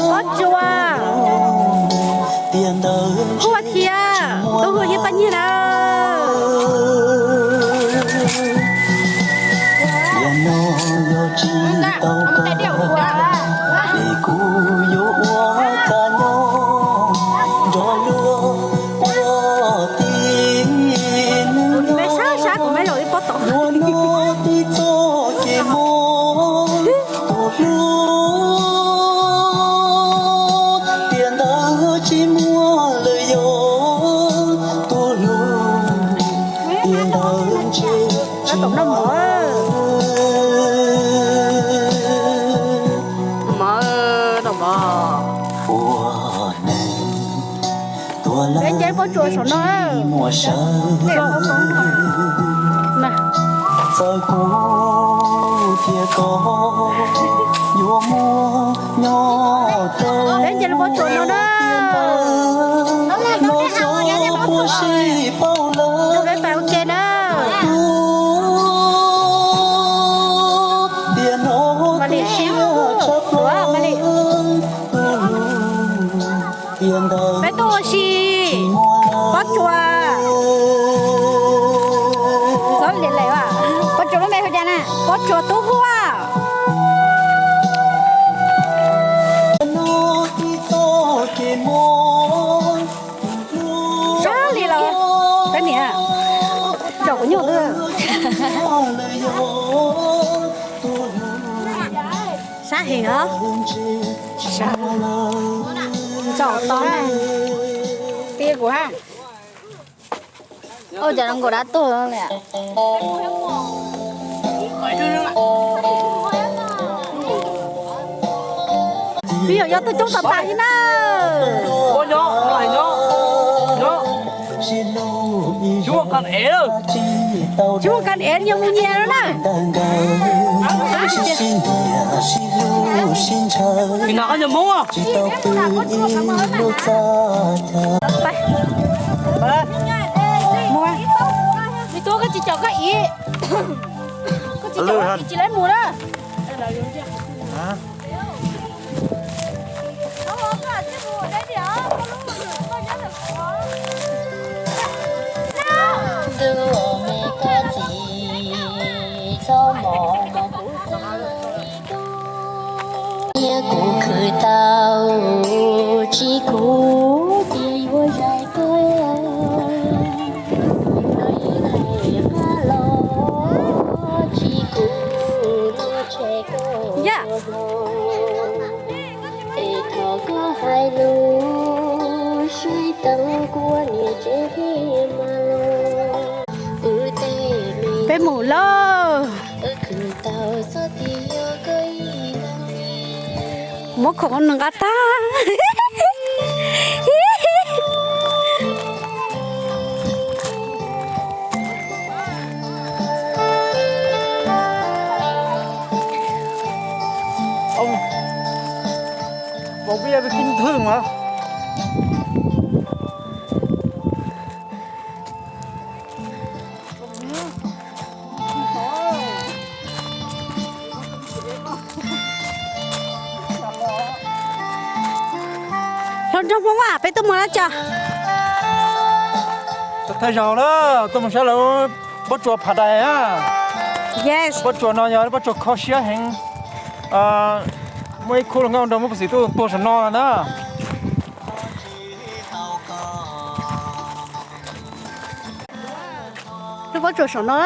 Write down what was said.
Pob tsuas, huaj thiab tub hu thiab paj nyiag na. Tiam no yog tsis tau kawm, es kuv yuav ua cas nyob nrog luag ua tib neeg nyob. Ua no tib txoj kev mob tus hlub, tiam ntawd tsis muaj lawm yog tus hlub, tiam ntawd ntshe tsis muaj lawm. Ua neeg tuag lawm tsis muaj sawv, txawm kuv thiab koj yuav muaj nyob rau tiam ntawd, los xyov puas sib paub lawm. Tiam no kuv siab tshaj plaws, tus hlub, tiam ntawd peb tuaj ua si pob tsuas. Pob tsuas lub npe hu cas na? Pob tsuas tub huaj. Sab li los peb niam zaum kuv nyuj twg. Sab heev os. Zaum tau na. Ua cas zoo nkaus dab tuag li. Twb yog tuaj coob tag tag li na. Tsis muaj kas ev nyias mus nyias lawm na. Koj tsis caum koj ib, koj tsis caum ib tsis lawv mus na. Ntuj me koj txiv, txhob mos mos kuv xwb. Yog kuv khwv tau, tsis kuv tias yuav zais koj. Nqaj los tsis kuv, noj tseg koj. Es thov koj hais lus, saib teev kuv niam tsev thiaj mas los. Peb mus lauj. Muab khoom nqa tag. Vauv peb yog peb kib thwj mas. Hluas nraug Hmoob a, peb tuaj mus dab tsi? Thawj zaug na, tuaj mus saib lawv pob tsuas phav dais na. Yes. Pob tsuas no yog pob tsuas kho siab heev. Muaj ib khub hluas nkauj nraug Hmoob Paj Xim tuaj tuag saum no na. Lub pob tsuas saum no.